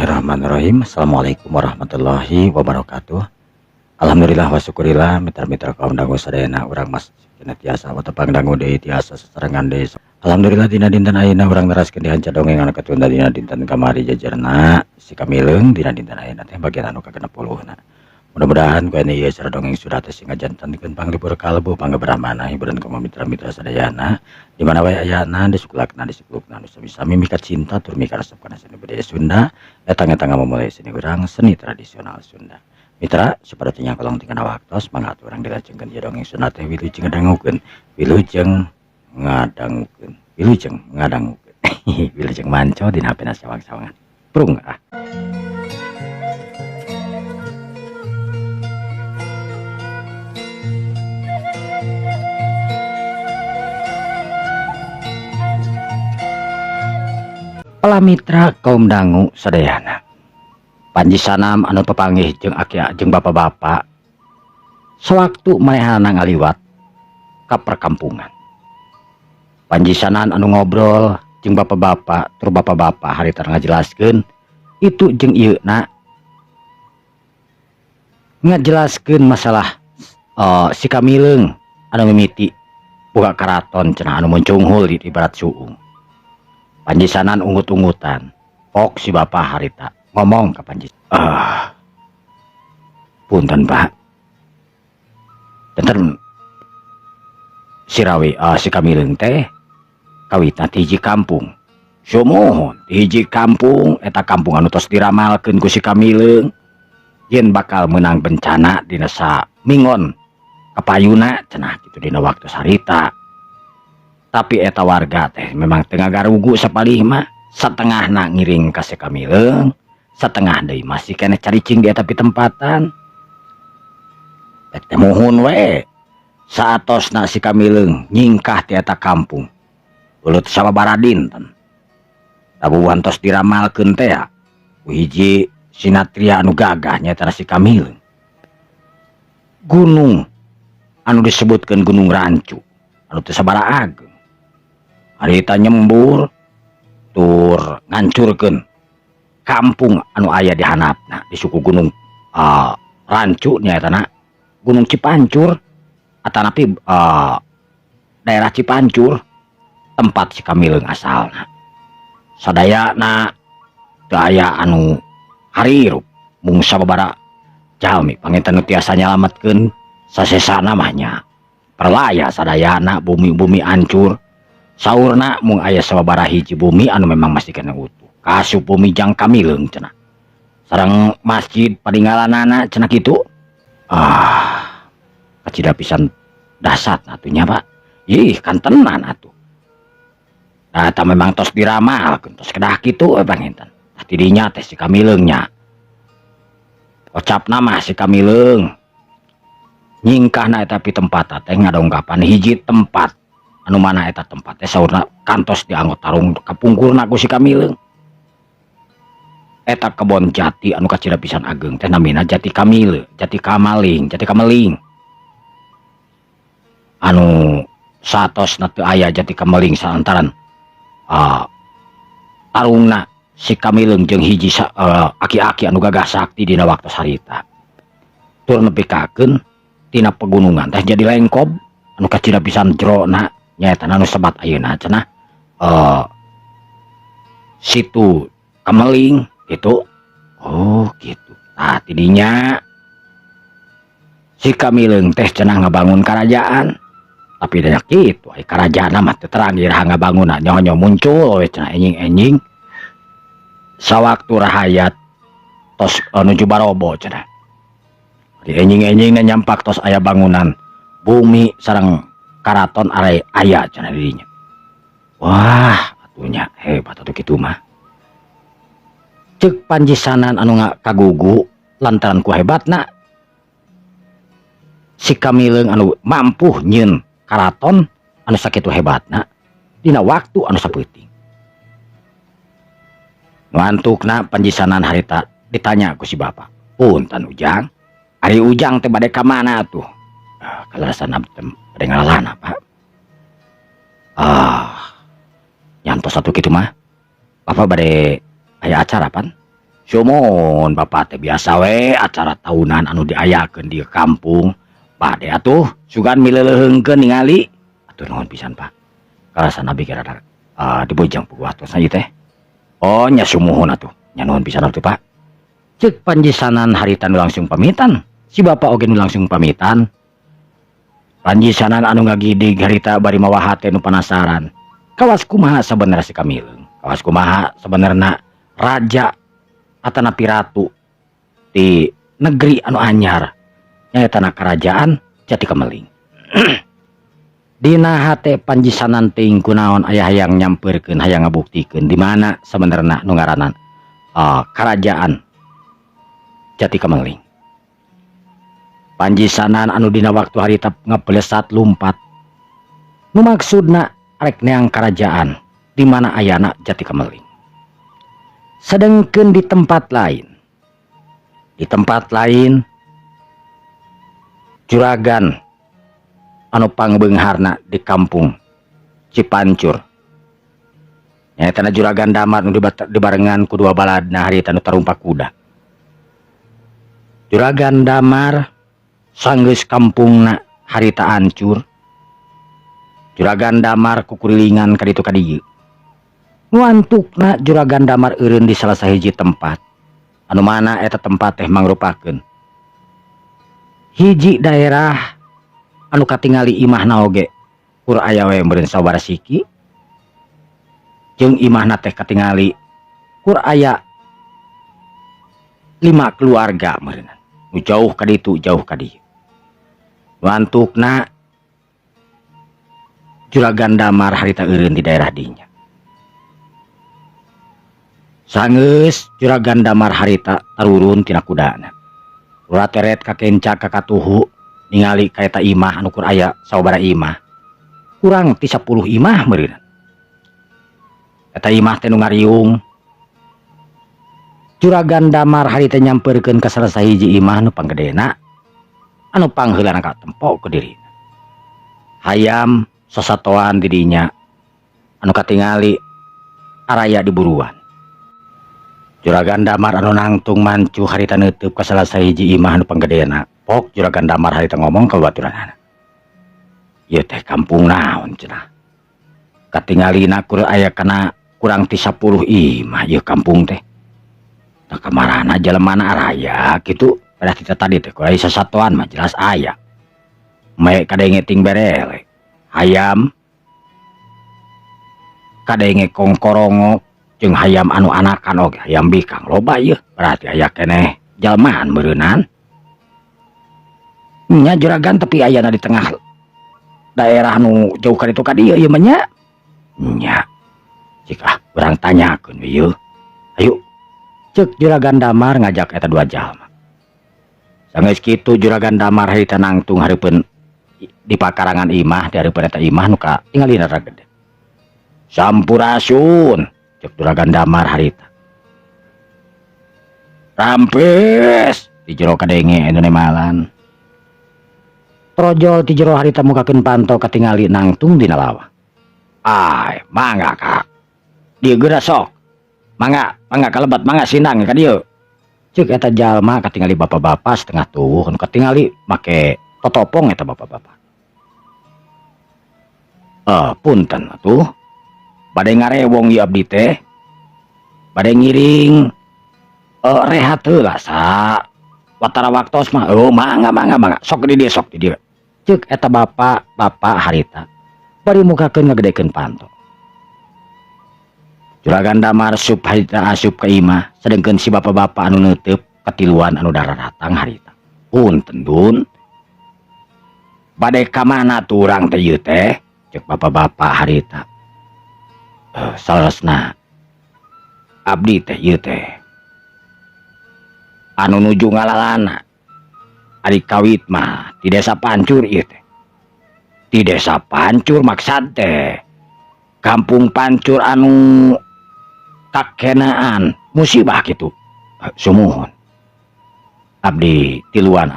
Bismillahirrahmanirrahim. Assalamualaikum warahmatullahi wabarakatuh. Alhamdulillah wa syukurillah, mitra-mitra kaum dangu sadayana, urang mas kena tiasa watepang dangu deui, tiasa sasarengan deui. Alhamdulillah, dina dinten ayeuna urang neraskeun di hanca dongeng anu katunda dina dinten kamari, jajarna si Kamileung. Dina dinten ayeuna teh bagian anu ka-60na. Mudah-mudahan ku ieu cara dongeng sudah teh sing ngajantenkeun panglipur kalbu, panggebrahmana, hiburan kanggo mitra-mitra sadayana di mana wae ayana, di sukulakna, di sukulukna, nu sami-sami mika cinta tur mika resep kana seni budaya Sunda eta eta ngamumule seni urang, seni tradisional Sunda. Mitra, supaya teu nyangkolong tinggal waktos, mangga atuh urang dilajengkeun ieu dongeng Sunda teh. Wilujeng ngadangukeun, wilujeng ngadangukeun, wilujeng ngadangukeun, wilujeng manco dina HP-na sawang-sawangan. Prung ah. Mitra kaum dangu sadayana, Panji Sanam anu pepanggih jeung aki jeung bapak-bapak sewaktu manehna ngaliwat ka perkampungan. Panji Sanan anu ngobrol jeung bapak-bapak, tur bapak-bapak harita ngajelaskeun itu jeung ieu na, ngajelaskeun masalah si Kamileung anu mimiti buka karaton cenah, anu muncunghul di ibarat suung. Panji Sanan unggut-unggutan. Pok si bapak harita ngomong ke Panji, "Ah, punten, Pak, Tenten sirawi si Kamileung teh kawitna ti hiji kampung." Sumuhun, ti hiji kampung. Eta kampung anu tos diramalkeun ku si Kamileung yen bakal menang bencana dina mingon kapayuna cenah gitu dina waktu harita. Tapi eta warga teh memang tengah garugu sapalih mah, setengahna ngiring ka si Kamileung, setengah deui masih keneh caricing di eta pitempatan. Teh muhun we, saatosna si Kamileung nyingkah ti eta kampung ulut sababaraha dinten, tabuhan tos diramalkeun teh ku hiji sinatria anu gagah, nyaeta si Kamileung, gunung anu disebutkeun Gunung Rancu anu teu sabaraha ageng harita nyembur tur ngancurkeun kampung anu aya di handapna di suku Gunung Rancu, nyaeta Gunung Cipancur atanapi daerah Cipancur, tempat si Kamileung asalna. Sadayana teu aya anu harirup, mung sababaraha jalmi panginten nu tiasa nyalametkeun, sasesana mah nya perlaya sadayana, bumi-bumi hancur. Saurna mung aya sababaraha hiji bumi anu memang masih keneh utuh, kaasup bumi jang Kamileung cenah, sareng masjid paninggalanana cenah kitu. Ah, kacida pisan dasar atuh nya, Pak. Ih, kan tenan atuh. Nah, eta memang tos diramalkeun, tos kedah kitu we panginten. Tah, tidinya teh si Kamileung nya, ocapna mah si Kamileung nyingkahna eta pitempat teh ngadongkapan hiji tempat anu mana eta tempat teh saurna kantos dianggo tarung kapungkurna ku si Kamileung. Eta kebon jati anu kacida pisan ageng teh namina Jati Kamile, Jati Kamaling, Jati Kameling, anu satosna teu aya Jati Kameling salantaran tarungna si Kamileung jeung hiji aki-aki anu gagah sakti dina waktu harita, tur nepikakeun tina pegunungan teh jadi lengkob anu kacida pisan jerona, nyaeta anu sebat ayeuna cenah Situ Kameling gitu. Oh gitu. Nah, tidinya si Kamileung teh cenah ngabangun kerajaan, tapi banyak gitu ai kerajaan mah teu terang iraha ngabangunna, nyoho muncul we cenah enjing-enjing sawaktu rahayat tos nuju barobo cenah. Di enjing-enjing nyampak tos aya bangunan bumi sareng karaton arai aya cenah dirinya. Wah, atunya hebat atuh kitu mah, cek Panjisanan anu kagugu lantaran ku hebatna si Kamileung anu mampu nyieun karaton anu sakitu hebatna dina waktu anu sapeuting. Ngantukna Panjisanan harita ditanya ku si bapak, "Punten Ujang, ari Ujang teh bade ka mana tuh?" "Ah, kaleresan abdi teh bade ngalalana, Pak." "Ah, nyantos atuh kitu mah. Bapak bade aya acara pan?" Sumuhun Bapak teh, biasa we acara tahunan anu diayakeun di kampung. Bade atuh sugan mileleuheungkeun ningali. Atur nuhun pisan, Pak. Kalasan abi kira dibojang puguh atuh ieu teh. Oh nya, sumuhun atuh. Nya, nuhun pisan atuh, Pak. Cek Panji Sanan harita nu langsung pamitan. Si bapak oge nu langsung pamitan. Panji Sanan anu ngagidig harita bari mawa hate nu penasaran. Kawas kumaha sabenerna si Kamileung? Kawas kumaha sabenerna raja atanapi ratu di negeri anu anyar, nyaeta na Kerajaan Jati Kemeling? Dina hate Panji Sanan ting kunaon aya hayang nyamperkeun, hayang ngabuktikeun di mana sabenerna nu ngaranan Kerajaan Jati Kemeling. Panji Sanan anu dina waktu harita ngabelesat lumpat nu maksudna arek neang kerajaan di mana ayana Jati Kemeling. Sedangkan di tempat lain, juragan anu pangbeungharna di kampung Cipancur nyaeta Juragan Damar nu dibarengan ku dua baladna harita nu tarumpak kuda. Juragan Damar sanggeus kampungna harita hancur, Juragan Damar kukurilingan ka ditu ka dieu. Nu antukna Juragan Damar eureun di salah sahiji tempat anu mana eta tempat teh mangrupakeun hiji daerah anu katingali imahna oge kur aya we meureun sabaraha siki, jeung imahna teh katingali kur aya lima keluarga meureun nu jauh ka ditu, jauh ka dieu. Nu antukna Juragan Damar harita eureun di daerah dinya. Sanggeus Juragan Damar harita tarurun tina kudana, ulah teret kakenca kakatuhu ningali ka eta imah anu kur aya sababaraha imah, kurang ti 10 imah meureun. Eta imah teh nu ngariung. Juragan Damar harita nyamperkeun ka salah sahiji imah nu panggedena anu pangheulana katempo ku dirina. Hayam sasatoan di dinya anu katingali araya di buruan. Juragan Damar anu nangtung mancu harita neuteub ka salah sahiji imah anu panggedena. Pok Juragan Damar harita ngomong ka baturanana, "Ieu teh kampung naon?" cenah. "Katingalina kur aya kana kurang ti 10 imah ieu kampung teh. Nah, kamarana jelemana araya kitu? Pada kita tadi teh ku aya sasatoan mah jelas aya. Mae kadenge ting berele. Hayam kadenge kongkorongok jeung hayam anu anakan oge, hayam bikang loba ieu. Berarti aya keneh jalmaan meureunan. Nya juragan, tapi ayana di tengah daerah nu jauh ka ditu ka dieu ieu mah nya. Nya. Cik ah, urang tanyakeun we ieu. Ayo." Cek Juragan Damar ngajak eta dua jalma. Sanggeus kitu Juragan Damar harita nangtung hareupeun di pakarangan imah, di hareupeun eta imah nu katingalina rada gede. "Sampurasun," cek Juragan Damar harita. "Rampes," di jero kadenge anu nemalan. Trojol ti jero harita mukakeun panto, katingali nangtung dina lawang. "Ai, mangga ka dieu geura sok. Mangga, mangga kalebet, mangga sindang ka dieu." Cek eta jalma, katingali bapak-bapak setengah tuwuh nu katingali make totopong eta bapak-bapak. "Eh, punten atuh. Bade ngarewong ieu abdi teh. Bade ngiring rehat heula sa watara waktos mah." "Oh, mangga, mangga, mangga. Sok di dieu, sok di dieu." Cek eta bapak, bapak harita bari mukakeun ngagedekeun panto. Juragan Damar sup harita asup ka imah, sedengkeun si bapak-bapak anu neuteub katiluan anu dararatang harita. "Punten dun. Bade ka mana tuh urang teh ieu teh?" cek bapak-bapak harita. "Eh, saleresna abdi teh ieu teh anu nuju ngalalana. Ari kawit mah di Desa Pancur ieu teh." "Di Desa Pancur maksad teh Kampung Pancur anu kakenaan musibah gitu?" "Eh, sumuhun. Abdi tiluan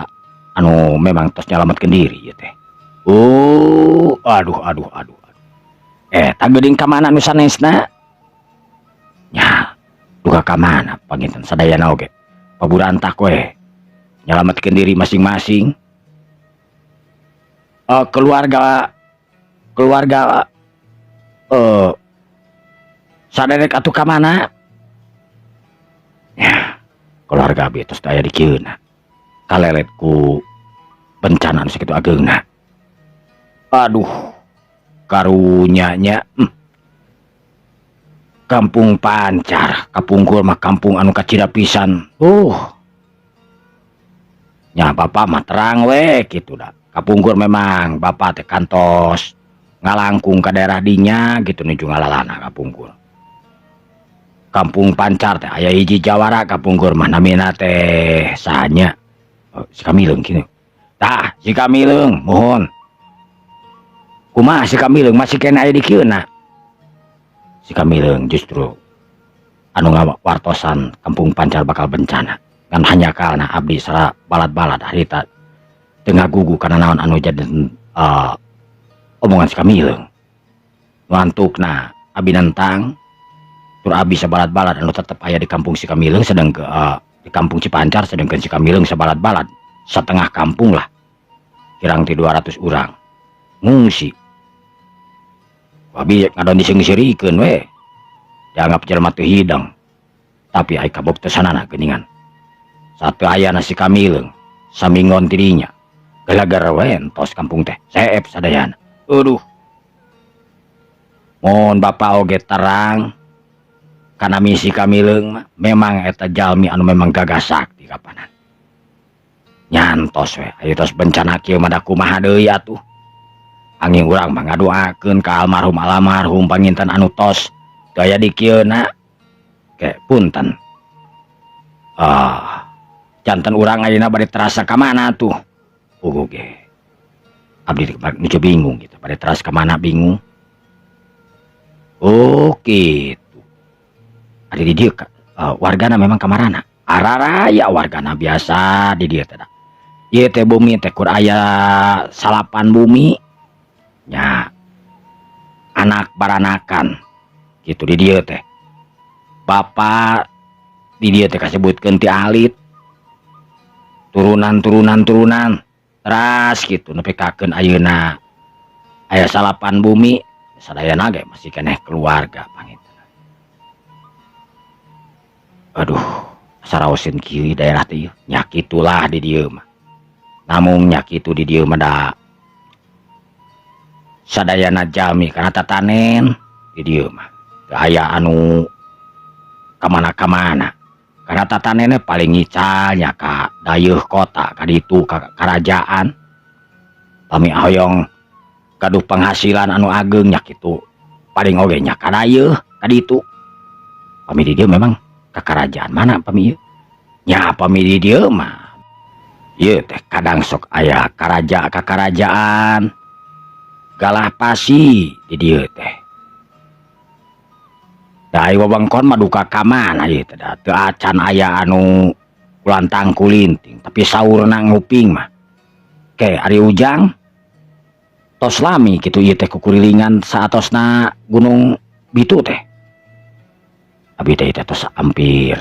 anu memang tos nyalametkeun diri ieu teh." "Oh, aduh, aduh, aduh, aduh. Eh, tah geuning ka mana nu sanesna?" "Nya, Duka ka mana panginten sadayana oge paburantak we nyalametkeun diri masing-masing. Keluarga keluarga saderek atuh ka mana? Ya, keluarga abi tos aya di kieu kalelet ku bencana anu sakitu ageungna. Aduh, karunya nya. Kampung Pancar kapungkur mah kampung anu kacida pisan. Nya bapak mah terang we gitu dah. Kapungkur memang bapak teh kantos ngalangkung ke daerah dinya gitu nuju ngalalana kapungkur. Kampung Pancar teh aya hiji jawara kapungkur mah, namina teh saha? Oh, si Kamileung kieu. Tah, si Kamileung, mohon. Kumaha si Kamileung, masih keneh aya di kieu? Si Kamileung justru anu ngawartosan Kampung Pancar bakal bencana. Kan hanya karena abdi sara balad-balad harita teu ngagugu kana naon anu jadi omongan si Kamileung. Ngantukna abi nentang tur abi sabalad-balad anu tetep aya di kampung si Kamileung, sedang ke di kampung Cipancar, sedangkan si Kamileung sabalad-balad setengah kampung lah, kirang ti 200 urang ngungsi. Abi ngadon diseung-seurikeun we, dianggap jelema teu hideng, tapi ai kabuktosanana geuningan satu aya si Kamileung saminggon tidinya galagar we entos kampung teh seep sadayana. Aduh, mohon bapak oge terang karena misi Kamileung mah memang eta jalmi anu memang gagah sakti kapanan nyantos we. Ayo tos bencana kieu mah da kumaha deui atuh? Angin urang mah ngadoakeun ka almarhum almarhum panginten anu tos teu aya di kieu na ke. Punten, ah, janten urang ayeuna bade terasa ka mana tuh? Puguh ge abdi nuju bingung gitu, bade teras ka mana bingung. Oh, gitu. Ada di dieu wargana memang kamarana araraya wargana biasa di dieu teh. Ieu teh bumi teh kur aya salapan bumi nya, anak baranakan gitu di dieu teh. Bapak di dieu teh kasebutkeun ti alit, turunan turunan turunan teras gitu nepi kakeun ayeuna aya salapan bumi. Sadayana ge masih keneh keluarga panginten. Aduh, saraosin kieu daerah teh nya kitulah di dieu mah. Namung nya kitu di dieu mah da sadayana jalmi kana tatanen di dieu mah. Teu aya anu kamana-kamana karena tatanene paling ngicalnya ka dayeuh kota ka ditu ka kerajaan. Pami hoyong gaduh penghasilan anu ageng nya kitu paling oge nya ka dayeuh ka ditu. Pami di dieu memang ka kerajaan mana pami ieu nya? Pami di dieu mah ieu teh kadang sok aya karaja ka kerajaan galah pasi di dieu teh. Da ai wewengkon mah duka ka mana ieu teh da teu acan aya anu kulantang kulinting, tapi saurna nguping mah ke ari Ujang tos lami kitu ieu teh kukurilingan saatosna Gunung Bitu teh. Abi teh tos hampir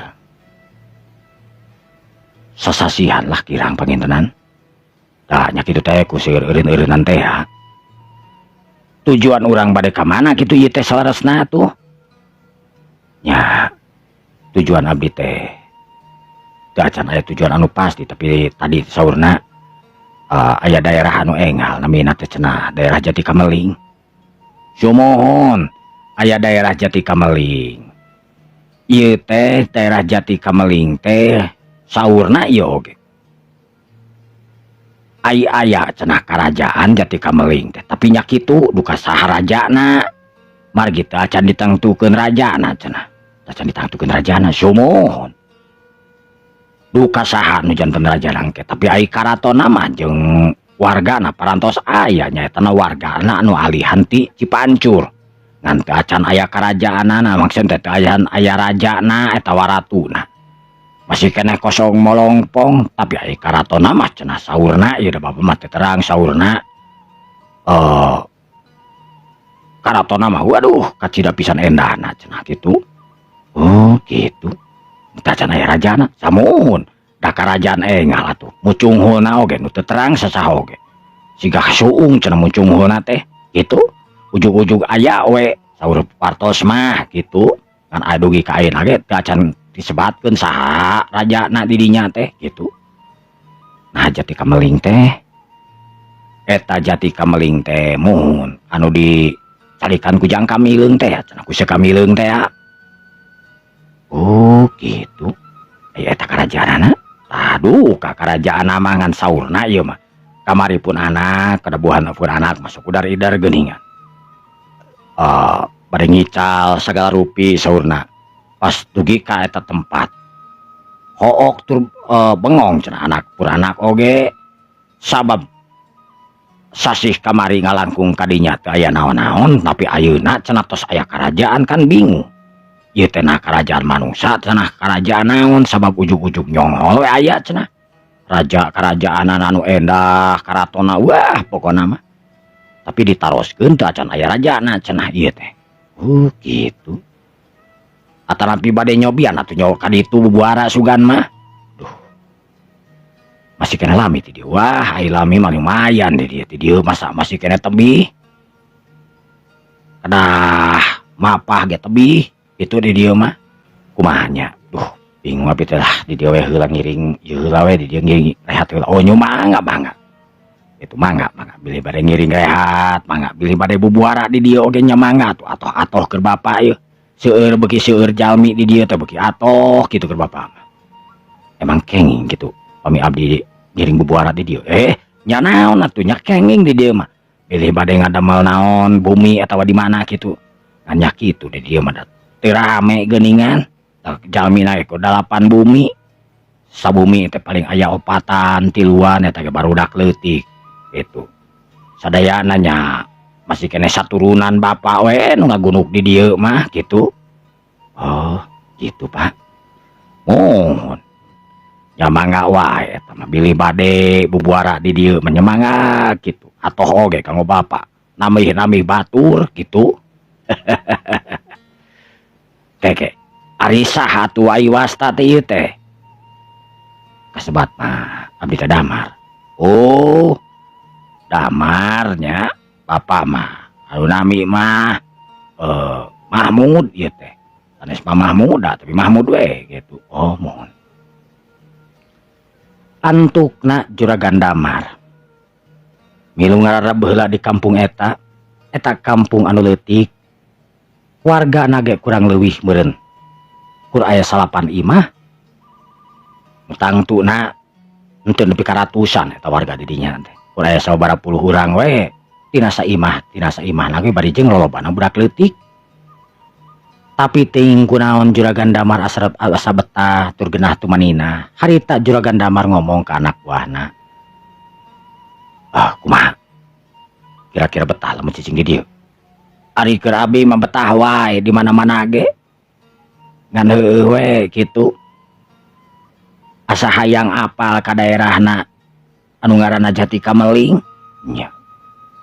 sasasihan lah kirang pangintenan. Tah, nya kitu teh ku seueur eureun-eureunan teh ya. Tujuan urang bade ka mana kitu ieu teh saleresna tuh? Nya, tujuan abdi teh teu acan aya tujuan anu pasti, tapi tadi saurna aya daerah anu engal namina teh cenah daerah Jati Kameling. Sumuhun, aya daerah Jati Kameling. Ieu teh daerah Jati Kameling teh saurna ieu oge. Ai aya cenah karajaan Jati Kameling teh, tapi nya kitu duka saha rajana. Margi teu acan ditangtukeun rajana cenah. Acan ditangtukeun rajana, sumuhun. Duka saha nu janten rajana engke, tapi ai karatonna mah jeung wargana parantos aya, nyaeta wargana anu alihan ti Cipancur. Ngan teu acan aya karajaanana, maksudna teh teu acan aya rajana atawa ratuna. Masih keneh kosong molongpong, tapi ai karatonna mah cenah saurna ieu da bapak mah teu terang, saurna karatonna mah waduh kacida pisan endahna cenah kitu. Oh, gitu. Teu acan aya rajana. Samuhun. Da karajaan engal atuh. Mucunghulna oge nu teu terang sasaha oge. Siga suung cenah mucunghulna teh. Gitu. Ujug-ujug aya we saur partos mah gitu. Kan aya dugi ka ayeuna ge teu acan disebatkeun saha rajana di dinya teh gitu. Nah, Jati Kameling teh eta Jati Kameling teh muhun anu dicarikan ku Jang Kamileung teh cenah ku si Kamileung teh ya. Oh, gitu. Aya eta karajaanana. Aduh, ka karajaan mah ngan saurna ieu mah. Kamari pun anak, kadabuhan pun anak masuk udar-idar geuningan. Bade ngical sagala rupi saurna. Pas dugi ka eta tempat. Hook tur bengong cenah anak pun anak oge sabab sasih kamari ngalangkung kadinya teu aya naon-naon, tapi ayeuna cenah tos aya karajaan, kan bingung. Ieu teh nah karajaan manusia cenah, karajaan naon, sabab ujug-ujug nyongol we aya cenah. Raja kerajaan anu endah karatona, wah, pokona mah. Tapi ditaroskeun teu acan aya rajana cenah ieu teh. Oh, gitu. Atanapi bade nyobian atuh nyawa ka ditu bubuara sugan mah. Duh. Masih keneh lami ti dieu. Wah, ai lami mah lumayan di dieu, ti dieu masa masih keneh tebih. Kedah mapah ge tebih itu di dieu mah. Kumaha nya? Duh, bingung abi teh lah, di dieu we heula ngiring ieu heula we, di dieu ngiring rehat heula. Oh, nyu mangga mangga. Itu mangga mangga bilih bade ngiring rehat, mangga bilih bade bubuara di dieu oge nya mangga atuh, atoh-atoh keur bapak ieu. Seueur beuki seueur jalmi di dieu teh beuki atoh kitu keur bapak mah. Emang kenging gitu pami abdi ngiring bubuara di dieu? Nya naon atuh nya, kenging di dieu mah. Bilih bade ngadamel naon bumi atawa di mana kitu. Ngan nya kitu, di dieu mah teu rame geuningan. Jalmina ge dalapan bumi. Sabumi teh paling aya opatan, tiluan, eta ge barudak leutik gitu. Sadayana nya masih keneh saturunan bapak we nu ngagunuk di dieu mah gitu. Oh, gitu, Pak. Muhun. Nya mangga wae eta mah, bilih bade bubuara di dieu mah nya mangga kitu. Atoh oge kanggo bapak. Namih-namih batur gitu. Keke, ari saha atuh ai wasta teh ieu teh? Kasebat mah abdi teh Damar. Oh, Damar nya, bapak mah. Anu nami mah Mahmud ieu teh. Sanes mah Mahmuda, tapi Mahmud we gitu. Oh, muhun. Antukna Juragan Damar milu ngararab heula di kampung eta, eta kampung anu leutik, wargana ge kurang leuwih meureun kur aya salapan imah, tangtuna henteu nepi ka ratusan eta warga di dinya teh. Kur aya sababaraha puluh urang we tina saimah, tina saimahna ge bari jeung lolobana budak leutik. Tapi teuing kunaon Juragan Damar asa betah tur genah tumanina. Harita Juragan Damar ngomong ke anak buahna. "Ah, kumaha? Kira-kira betah lamun cicing di dieu?" "Ari keur abi mah betah wae di mana-mana ge. Ngan heueuh we kitu. Asa hayang apal ka daerahna anu ngaranna Jati Kameling." "Nya.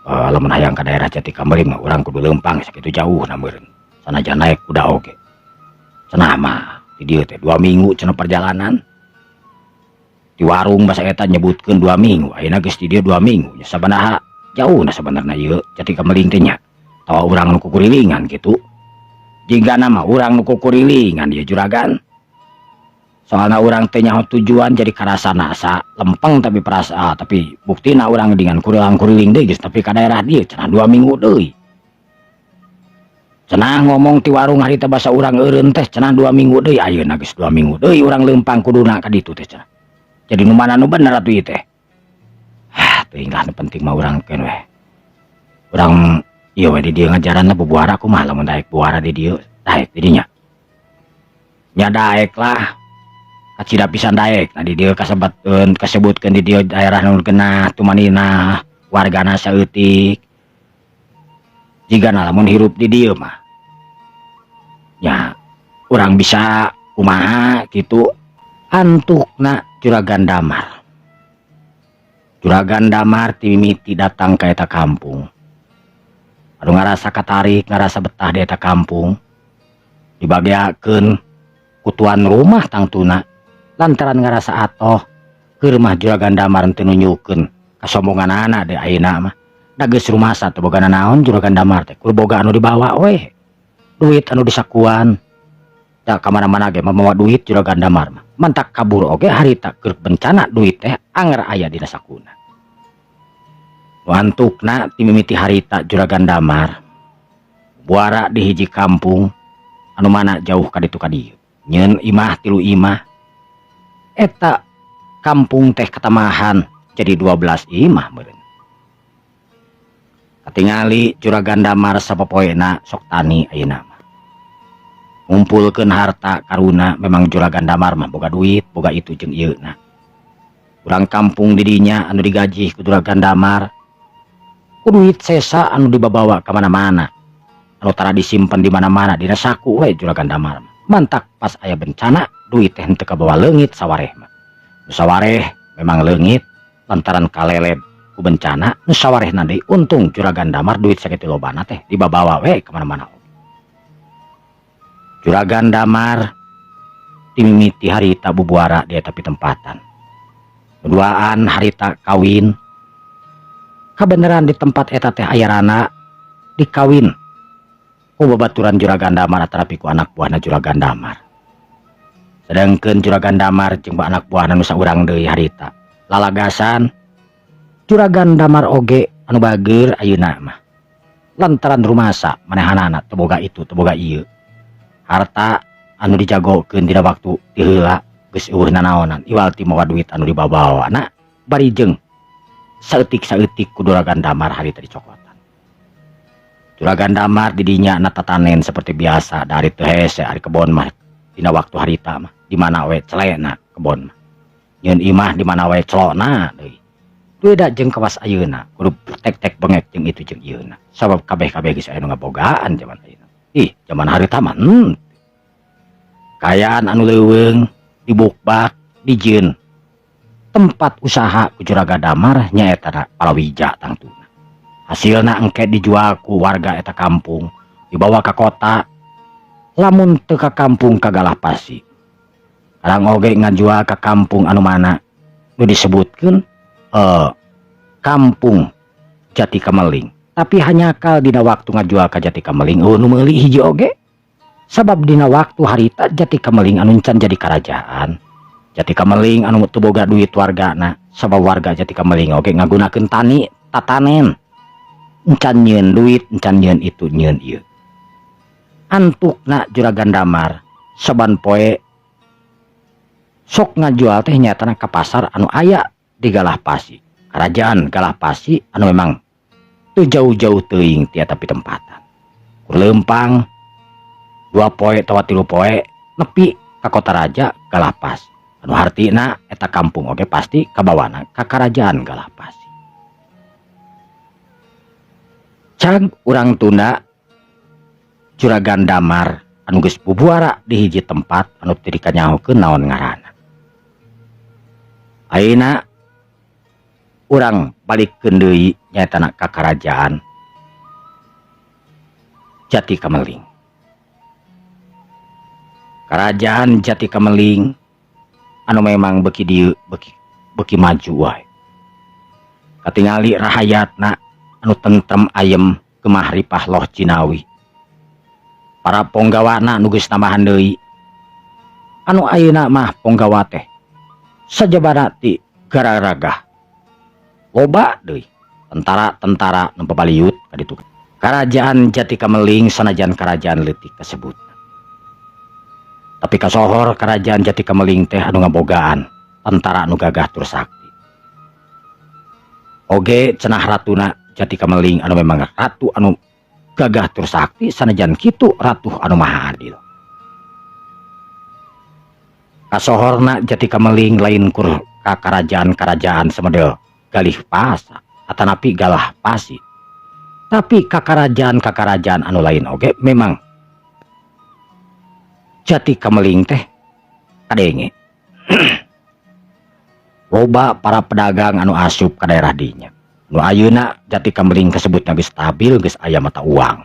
Lamun hayang ka daerah Jati Kameling mah urang kudu leumpang sakitu jauhna meureun. Sanajan naek kuda oge. Cenah mah di dieu teh 2 minggu cenah perjalanan. Di warung basa eta nyebutkeun 2 minggu, ayeuna geus di dieu 2 minggu. Nya sabaraha jauhna sabenerna ieu Jati Kameling teh nya? Tawa urang nu kukurilingan kitu? Jigana mah urang nu kukurilingan ieu, Juragan. Soalna urang teh nyaho tujuan, jadi karasana asa lempeng, tapi perasa, tapi buktina urang dengan kurang kuriling deui geus tapi ka daerah dieu cenah 2 minggu deui. Cenah ngomong ti warung harita basa urang eureun teh cenah 2 minggu deui, ayeuna geus 2 minggu deui urang leumpang kuduna ka ditu teh cenah. Jadi nu mana nu bener atuh ieu teh? Ah, teuing lah, nu penting mah urang keun we. Urang ieu we di dieu ngajaran lah bubuara. Kumaha lamun daek buara di dieu? Daek di dinya? Nya daek lah. Kacida pisan daek. Nah, di dieu kasebatkeun kasebutkeun di dieu daerah nu genah tumanina, wargana saeutik. Jigana lamun hirup di dieu mah nya urang bisa kumaha kitu." Antukna Juragan Damar. Juragan Damar timimiti datang ka eta kampung. Anu ngarasa katarik, ngarasa betah di eta kampung. Dibageakeun ku tuan rumah tangtuna lantaran ngarasa atoh keur mah Juragan Damar teu nunjukeun kasombonganana deui ayeuna mah. Da geus rumasa teu boga nanaon Juragan Damar teh, kur boga anu dibawa weh. Duit anu disakuan. Da ka mana-mana ge mamawa duit Juragan Damar mah. Mantak kabur oge harita keur bencana duit teh anger aya dina sakuna. Nu antukna ti mimiti harita Juragan Damar buara di hiji kampung anu mana jauh ka ditu ka dieu. Nyeun imah tilu imah. Eta kampung teh katamahan jadi 12 imah meureun. Katingali Juragan Damar sapopoena sok tani ayeuna mah. Ngumpulkeun harta karuna memang Juragan Damar mah boga duit, boga itu jeung ieu na. Urang kampung di dinya anu digajih ku Juragan Damar ku duit sesa anu dibabawa ka mana-mana. Anu tara disimpen di mana-mana dina saku we Juragan Damar mah. Mantak pas aya bencana duit teh henteu kabawa leungit sawareh mah. Nu sawareh memang leungit lantaran kaleled ku bencana, nu sawarehna deui untung Juragan Damar duit sakitu lobana teh dibabawa we ka mana-mana. Juragan Damar timimiti harita bubuara di eta pitempatan. Duaan harita kawin. Kabeneran di tempat eta teh aya rana dikawin ku babaturan Juragan Damar atanapi ku anak buahna Juragan Damar. Sedangkeun Juragan Damar jeung anak buahna nu saurang deui harita lalagasan Juragan Damar oge anu bageur ayeuna mah. Lantaran rumasa manehanana teu boga itu teu boga ieu. Harta anu dijagokeun dina waktu ti heula geus eueuh nanaonan iwal ti mawa duit anu dibabawana bari jeung saeutik-saeutik ku Juragan Damar harita dicokotan. Juragan Damar di dinya na tatanen seperti biasa dari teu hese ari kebon mah dina waktu harita mah di mana we celena kebon mah. Nyeun imah di mana we celona deui. Beda jeung kawas ayeuna kudu tek-tek bengek jeung itu jeung ieuna. Sabab kabeh-kabeh geus aya nu ngabogaan jaman ayeuna. Ih, jaman harita mah Kaayaan anu leuweung dibukbak dijieun tempat usaha ku Juragan Damar nyaeta palawija tangtuna. Hasilna engke dijual ku warga eta kampung dibawa ka kota lamun teu ka kampung ka Galahpasi. Kadang oge ngajual ka kampung anu mana nu disebutkeun kampung Jati Kameling. Tapi hanjakal dina waktu ngajual ka Jati Kameling eueuh nu meuli hiji oge. Sabab dina waktu harita Jati Kameling anu can jadi karajaan. Jati Kameling anu teu boga duit wargana, sabab warga Jati Kameling oge ngagunakeun tani tatanen. Encan nyieun duit, encan nyieun itu nyieun ieu. Antukna Juragan Damar saban poe sok ngajual teh nyatana ka pasar anu aya di Galahpasi. Kerajaan Galahpasi anu memang teu jauh-jauh teuing ti eta pitempatan. Kur leumpang 2 poe atawa 3 poe nepi ka kota raja Galahpasi. Anu hartina eta kampung oge pasti kabawana ka karajaan Galahpasi. Cag urang tunda Juragan Damar anu geus bubuara di hiji tempat anu teu dikanyahokeun naon ngaranna. Ayeuna urang balikeun deui nyaetana ka karajaan Jati Kameling. Kerajaan Jati Kameling anu memang beuki dieu beuki maju wae. Katingali rahayatna anu tentrem ayem gemah ripah loh jinawi. Para ponggawana nu geus nambahan deui. Anu ayeuna mah ponggawa teh sajabana ti gararagah. Loba deui tentara-tentara nu babaliut ka ditu. Karajaan Jati Kameling sanajan karajaan leutik kasebut. Tapi kasohor karajaan Jati Kameling teh anu ngabogaan tentara anu gagah tur sakti. Oge cenah ratuna Jati Kameling anu memang ratu anu gagah tur sakti sanajan kitu ratu anu maha adil. Kasohorna Jati Kameling lain kur ka karajaan-karajaan semedel Galih Pasa atanapi Galah Pasi. Tapi ka karajaan-kakarajaan anu lain oge memang Jati Kameling teh kadenge. Loba para pedagang anu asup ka daerah dinya. Nu ayeuna Jati Kameling kasebutna geus stabil, geus aya mata uang.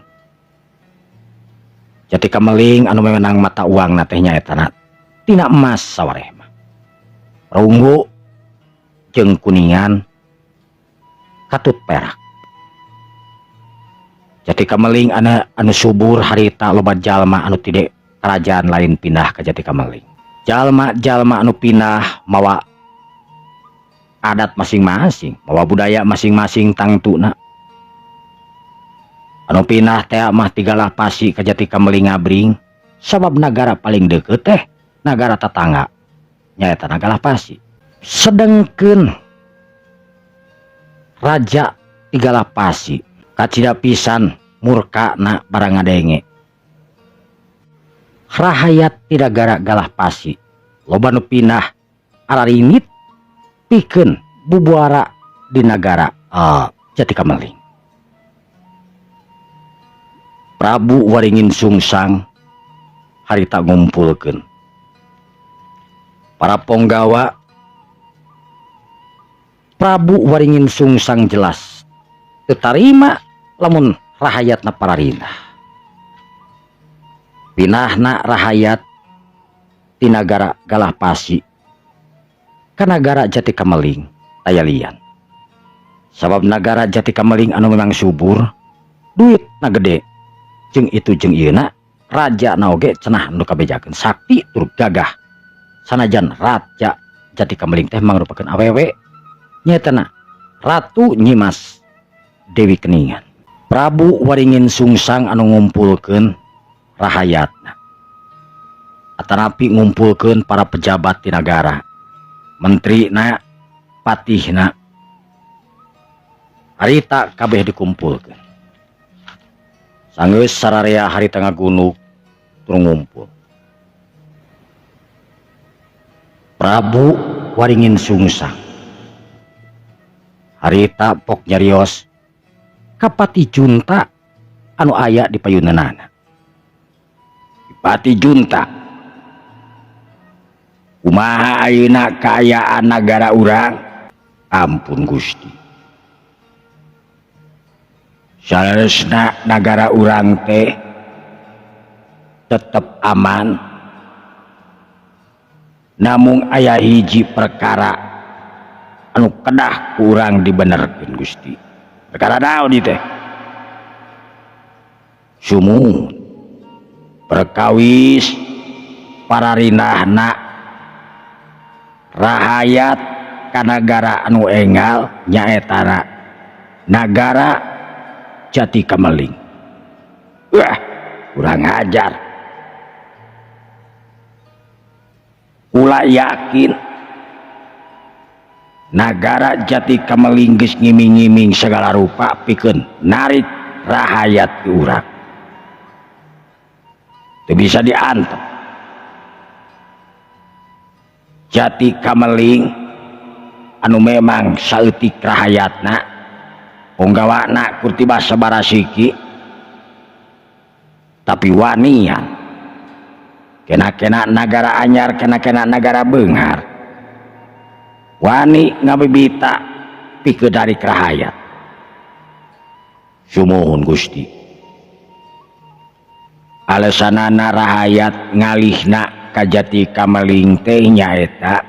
Jati Kameling anu meunang mata uangna teh nyaeta tina emas sawareh mah. Runggu jeung kuningan katut perak. Jati Kameling anu subur harita loba jalma anu ti kerajaan lain pindah ke Jati Kameling. Jalma-jalma anu pindah mawa adat masing-masing, mawa budaya masing-masing tangtuna. Anu pindah teh mah ti Galah Pasi ke Jati Kameling ngabring, sabab nagara paling deket teh nagara tetangga nyaeta Galah Pasi. Sedengkeun raja ti Galah Pasi kacida pisan murkana barang ngadenge. Rahayat ti nagara Galah Pasi loba nu pindah araringit pikeun bubuara di nagara Jati Kameling. Prabu Waringin Sungsang harita ngumpulkeun para ponggawa. Prabu Waringin Sungsang jelas teu tarima lamun rahayatna pararinah. Pinahna rahayat ti nagara Galah Pasi ka nagara Jati Kameling tayalian. Sabab nagara Jati Kameling anu memang subur, duitna gede, jeung itu jeung ieuna raja na oge cenah nu kabejakeun sakti tur gagah. Sanajan raja Jati Kameling teh mangrupakeun awewe nyaetana Ratu Nyimas Dewi Keningan. Prabu Waringin Sungsang anu ngumpulkeun rahayatna atanapi ngumpulkeun para pejabat di nagara, menterina, patihna, harita kabeh dikumpulkeun. Sanggeus sararea harita ngagunug tur ngumpul. Prabu Waringin Sungsang harita pok nyarios ka Pati Junta anu aya di payunanana. Pati Junta, kumaha ayeuna kaayaan nagara urang? Ampun Gusti, saleresna nagara urang teh tetep aman, namung aya hiji perkara anu kedah ku urang dibenerkeun Gusti. Perkara naon ieu teh? Sumuhun perkawis pararinahna rahayat ka nagara anu enggal nyaetana nagara Jati Kameling. Wah, kurang ajar. Kula yakin nagara Jati Kameling geus ngiming-ngiming segala rupa pikeun narik rahayat ti urang. Teu bisa diantep. Jati Kameling anu memang saeutik rahayatna ponggawana kurtiba sabarasiki tapi wanian kena-kena nagara anyar, kena-kena nagara beunghar, wani ngabibita pikeun narik rahayat. Sumuhun Gusti, alasanana rahayat ngalihna ka Jati Kameling teh nyaeta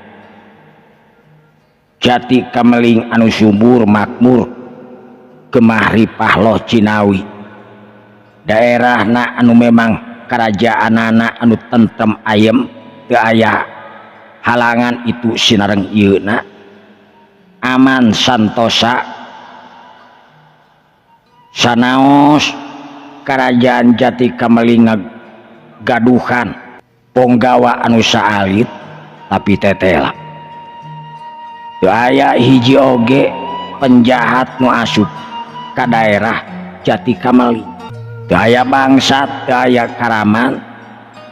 Jati Kameling anu subur makmur gemah ripah loh Cinawi, daerahna anu memang karajaanana anu tentrem ayem teu aya halangan itu sinareng ieuna, aman santosa. Sanaos kerajaan Jati Kameling gaduhan ponggawa anu saalit tapi tetela. Teu aya hiji oge penjahat nu asup ka daerah Jati Kameling. Teu aya bangsat, teu aya karaman,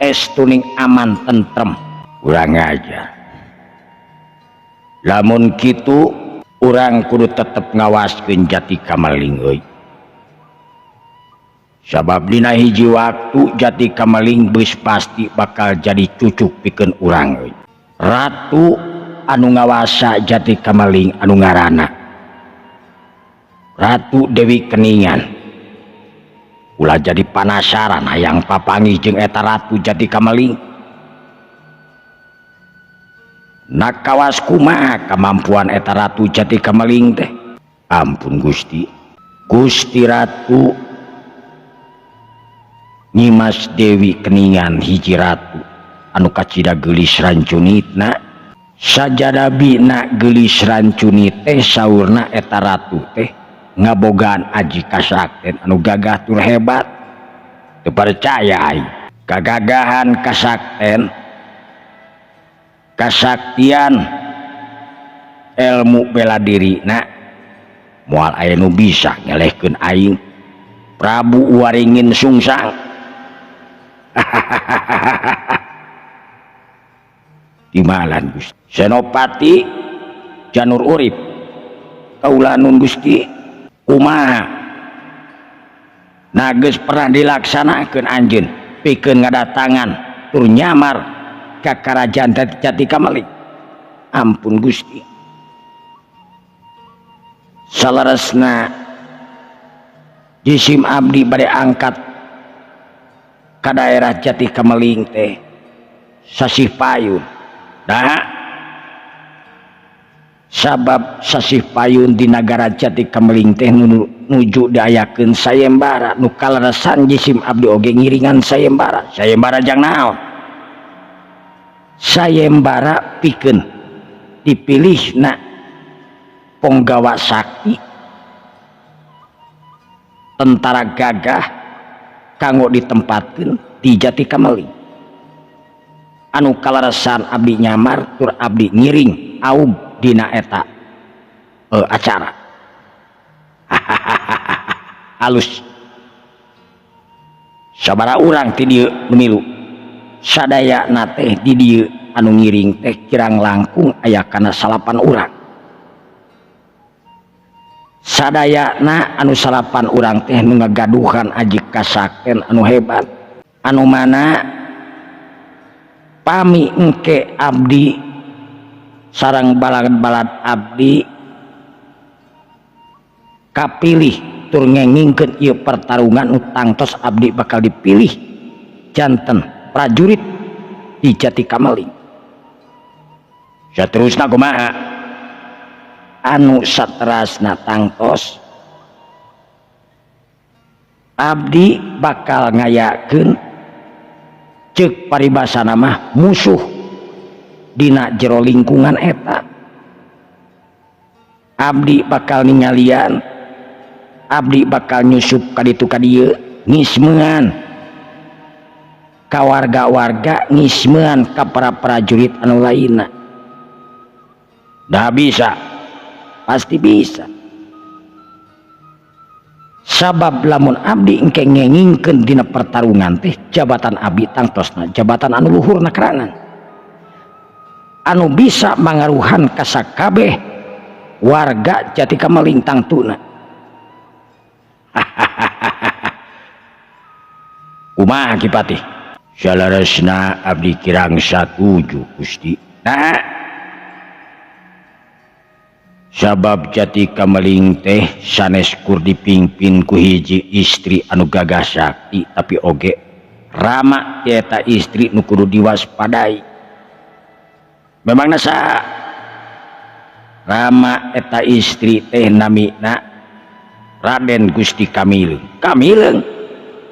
estuning aman tentrem. Urang aja. Lamun kitu urang kudu tetep ngawaskeun Jati Kameling euy. Sabab dina hiji waktu Jati Kameling geus pasti bakal jadi cucuk pikeun urang euy. Ratu anu ngawasa Jati Kameling anu ngaranna Ratu Dewi Keningan. Ulah jadi panasaran hayang papanggih jeung eta Ratu Jati Kameling. Nak kawas kumaha kemampuan eta Ratu Jati Kameling teh? Ampun Gusti. Gusti Ratu Nyimas Dewi Keningan hiji ratu anu kacida geulis rancunitna. Sajadabina geulis rancunit teh saurna eta ratu teh ngabogaan aji kasakten anu gagah tur hebat. Teu percaya aing. Kagagahan kasakten, kasaktian ilmu bela diri na moal aya nu bisa ngelehkeun aing Prabu Waringin Sungsang. Dimalan Gusti Senopati Janur Urip kaula nun Gusti kumaha nah geus pernah dilaksanakeun anjeun pikeun ngadatangan tur nyamar ka karajaan Jati Kameling. Ampun Gusti, saleresna jisim abdi bade angkat ka daerah Jati Kameling teh sasih payun. Dah sabab sasih payun di nagara Jati Kameling teh nuju diayakeun sayembara nu kaleresan jisim abdi oge ngiringan sayembara. Sayembara jang naon? Sayembara pikeun dipilihna ponggawa sakti tentara gagah kanggo ditempatkeun di Jati Kameling. Anu kaleresan abdi nyamar tur abdi ngiring aub dina eta acara. Halus sabaraha urang ti dieu nu milu sadayana teh di dieu anu ngiring teh kirang langkung aya kana 9 urang. Sadayana anu 9 urang teh nu ngagaduhan aji kasakten anu hebat anu mana pami engke abdi sarang balad-balad abdi kapilih tur ngengingkeun ieu pertarungan nu tangtos abdi bakal dipilih janten prajurit di Jati Kameling. Saterusna kumaha? Anu saterasna tangtos abdi bakal ngayakeun ceuk paribasana mah musuh dina jero lingkungan eta. Abdi bakal ningalian, abdi bakal nyusup ka ditu ka dieu, ngismean ka warga-warga, ngismean ka para prajurit anu lainna. Dah bisa, pasti bisa. Sabab lamun abdi engke ngengingkeun dina pertarungan teh jabatan abdi tangtosna jabatan anu luhurna keranan anu bisa mangaruhan ka sakabeh warga Jati Kameling tangtuna. Kumaha Ki Patih? Saleresna abdi kirang satuju Gusti. Nah, sabab Jati Kameling teh sanes kur dipimpin ku hiji istri anu gagah sakti tapi oge rama eta istri nu kudu diwaspadai. Memangna saha? Rama eta istri teh namina Raden Gusti Kamileung. Kamileung?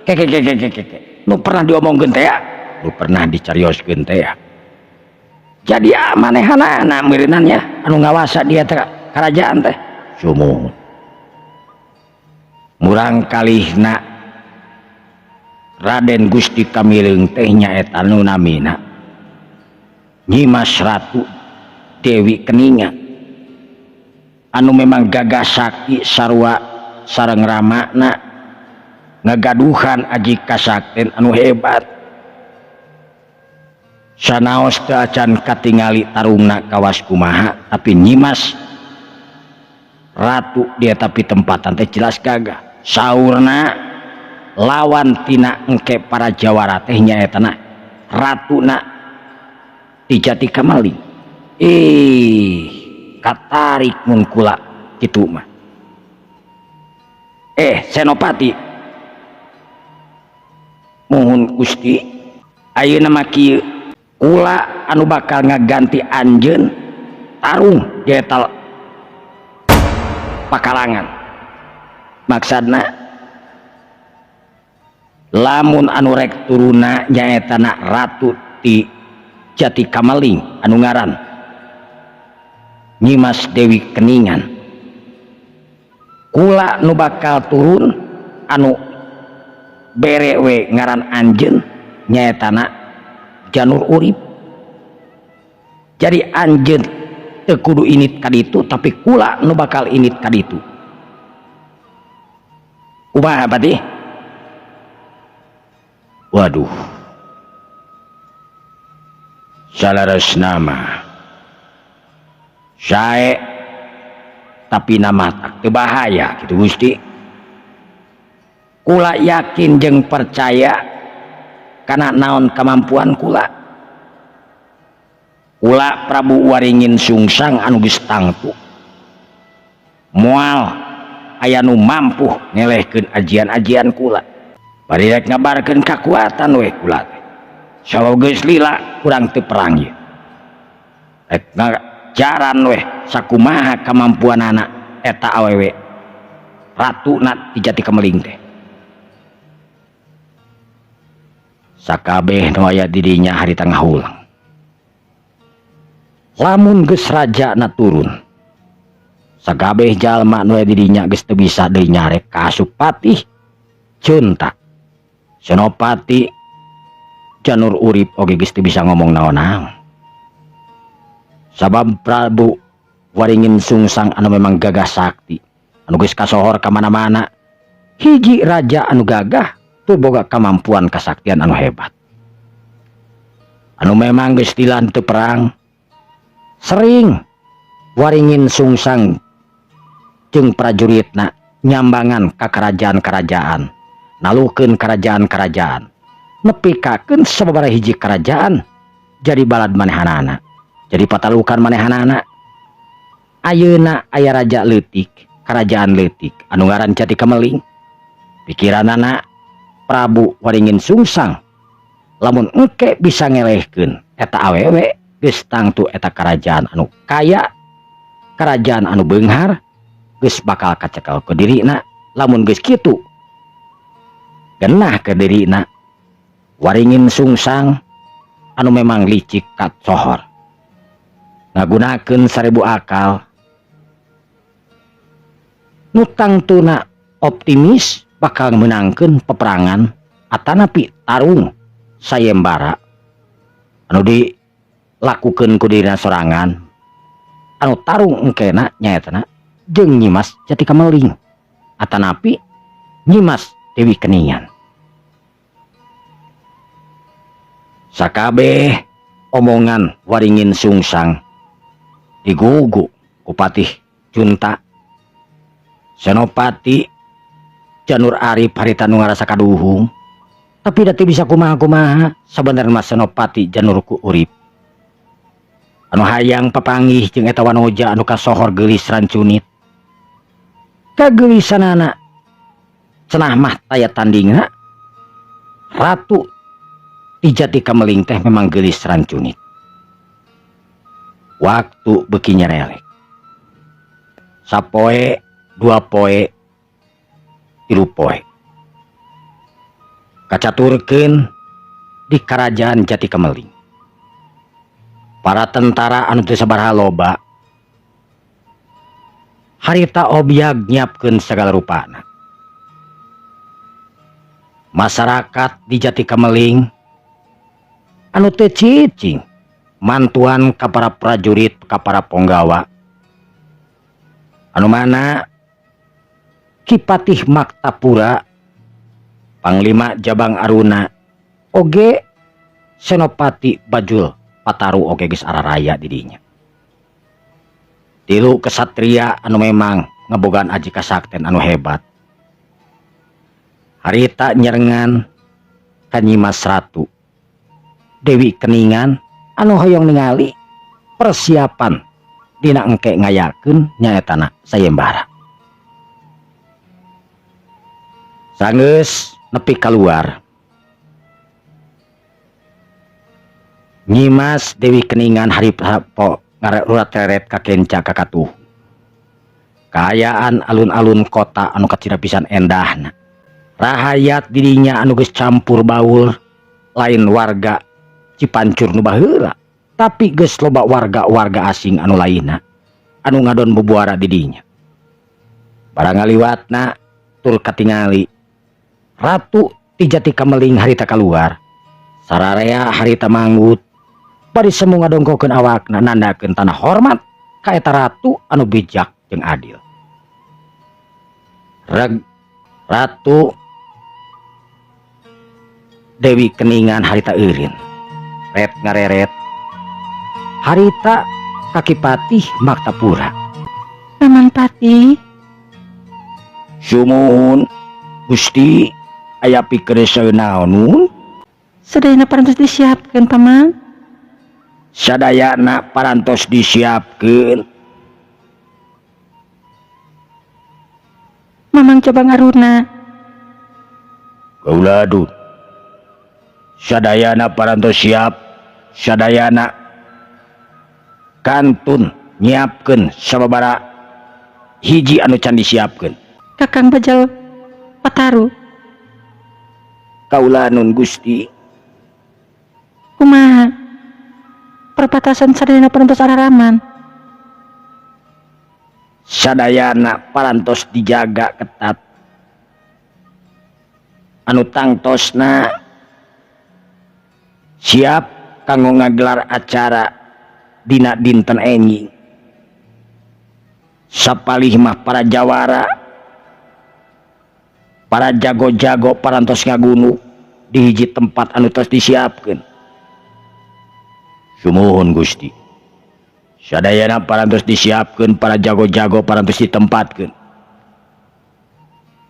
Ke ke ke ke ke ke. Nu pernah diomongkeun teh ya? Nu pernah dicarioskeun teh ya? Jadi manehanana meureunan nya anu ngawasa dia teh kerajaan teh. Sumuhun. Murang kalihna Raden Gusti Kamileung teh nyaeta nu namina Nyimas Ratu Dewi Keningan anu memang gagah sakti sarua sareng ramana ngagaduhan aji kasakten anu hebat. Sanaos teu acan katingali tarungna kawas kumaha tapi Nyimas Ratu dia tapi tempatan teh jelas gagah. Saurna lawan tina engke para jawara teh nyaetana ratuna di Jati Kameling. Katarik mun kula kitu mah. Senopati Muhun Gusti, ayeuna mah kieu, kula anu bakal ngaganti anjeun tarung di eta pakalangan. Maksudna lamun anu rek turuna nyaeta na ratu ti Jati Kameling anu ngaran Nyimas Dewi Keningan, kula nu bakal turun anu bere we ngaran anjeun nyaetana Janur Urip. Jadi anjeun teu kudu init ka ditu, tapi kula nu bakal init ka ditu. Kumaha Patih? Waduh, saleresna mah sae, tapi nama tak teu bahaya gitu Gusti. Kula yakin jeung percaya kana naon kemampuan kula. Kula Prabu Waringin Sungsang anu geus tangtu moal aya nu mampu ngelehkeun ajian-ajian kula. Bari rek ngabarkeun kakuatan we kula teh. Sabab geus lila kurang teu perang ieu. Rek ngajaran weh sakumaha kamampuanana eta awewe ratuna ti Jati Kameling teh. Sakabeh nu aya di dinya harita ngahulang. Lamun geus rajana turun, sakabeh jalma nu aya di dinya geus teu bisa deui nyarek ka asup Patih Cunta. Senopati Janur Urip oge geus teu bisa ngomong naon-naon. Sabab Prabu Waringin Sungsang anu memang gagah sakti, anu geus kasohor ka mana-mana, hiji raja anu gagah tuh boga kemampuan kasaktian anu hebat. Anu memang geus dilantu perang, sering Waringin Sungsang jeung prajuritna nyambangan ka kerajaan-kerajaan, nalukeun kerajaan-kerajaan, nepikakeun sababaraha hiji kerajaan jadi balad manehanana, jadi patalukan manehanana. Ayeuna aya raja leutik, kerajaan leutik anu ngaran Jati Kameling. Pikiranana Prabu Waringin Sungsang lamun engke bisa ngelehkeun eta awewe geus tangtu eta kerajaan anu kaya, kerajaan anu beunghar geus bakal kacekel ke dirina. Lamun geus kitu genah ke dirina Waringin Sungsang anu memang licik kacohor ngagunakeun 1000 akal nu tangtuna optimis bakal menangkeun peperangan atanapi tarung sayembara anu dilakukeun ku dirina sorangan, anu tarung engkena nyaetana jeung Nyimas Jati Kameling atanapi Nyimas Dewi Keningan. Sakabeh omongan Waringin Sungsang digugu ku Patih Cunta. Senopati Janur Arif harita nu ngarasa kaduhung, tapi da teu bisa kumaha-kumaha. Sabenerna mah Senopati Janur ku Urip anu hayang papanggih jeung eta wanoja anu kasohor geulis rancunit. Kageulisanana cenah mah taya tandingna. Ratu ti Jati Kameling teh memang geulis rancunit. Waktu beuki nyerelek, sapoe, dua poe, tilu poe, kacaturkeun di kerajaan Jati Kameling. Para tentara anu teu sabaraha loba harita obyag nyiapkeun sagala rupana. Masyarakat di Jati Kameling anu teu cicing mantuan ka para prajurit, ka para ponggawa anu mana Ki Patih Maktapura, Panglima Jabang Aruna, oge Senopati Bajul Pataru oge geus araraya di dinya. Tilu kesatria anu memang ngebogaan aji kasakten anu hebat. Harita nyerengan ka Nyimas Ratu Dewi Keningan anu hoyong ningali persiapan dina engke ngayakeun nyaetana sayembara. Sanggeus nepi kaluar Nyimas Dewi Keningan harita po ngarurat-reret ka kenca kakatuh. Kaayaan alun-alun kota anu kacida pisan endahna. Rahayat dirinya anu geus campur baur lain warga Cipancur nu baheula, tapi geus loba warga-warga asing anu lainna anu ngadon bubuara di dinya. Barang ngaliwatna tur katingali Ratu ti Jati Kameling harita kaluar. Sararea harita manggut bari semu ngadongkokeun awakna nandakeun tanda hormat ka eta ratu anu bijak jeung adil. Reg Ratu Dewi Keningan harita eureun. Ret ngareret harita ka Ki Patih Maktapura. Paman Patih. Sumuhun Gusti, aya pikeun naon nun? Sadayana parantos disiapkeun, Paman. Sadayana parantos disiapkeun. Mamang coba ngaruna. Kaula duh. Sadayana parantos siap, sadayana kantun nyiapkeun sababara hiji anu can disiapkeun. Kakang Bajal Pataru. Kaula nun Gusti. Kumaha? Perbatasan sadayana parantos araraman. Sadayana parantos dijaga ketat. Anu tangtosna siap kanggo ngagelar acara dina dinten enjing. Sapalih mah para jawara, para jago-jago parantos ngagunu di hiji tempat anu tos disiapkeun. Sumuhun Gusti. Sadayana parantos disiapkeun, para jago-jago parantos ditempatkeun.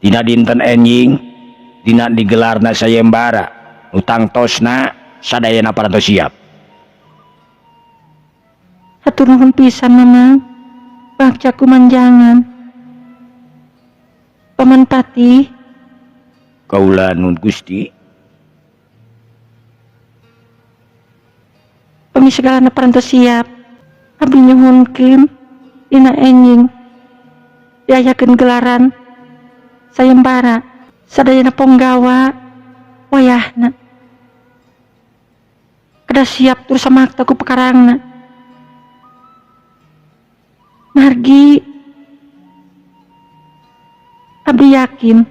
Dina dinten enjing, dina digelarna sayembara, nu tangtosna sadayana parantos siap. Hatur nuhun pisan Mamang. Bagja kumanjangan. Paman Patih. Kaula nun Gusti. Pami segalana parantos siap. Abdi nyuhunkeun dina enjing diayakeun gelaran sayembara sadayana ponggawa wayahna. Kedah siap tur samakta ku pekarangna. Margi abdi yakin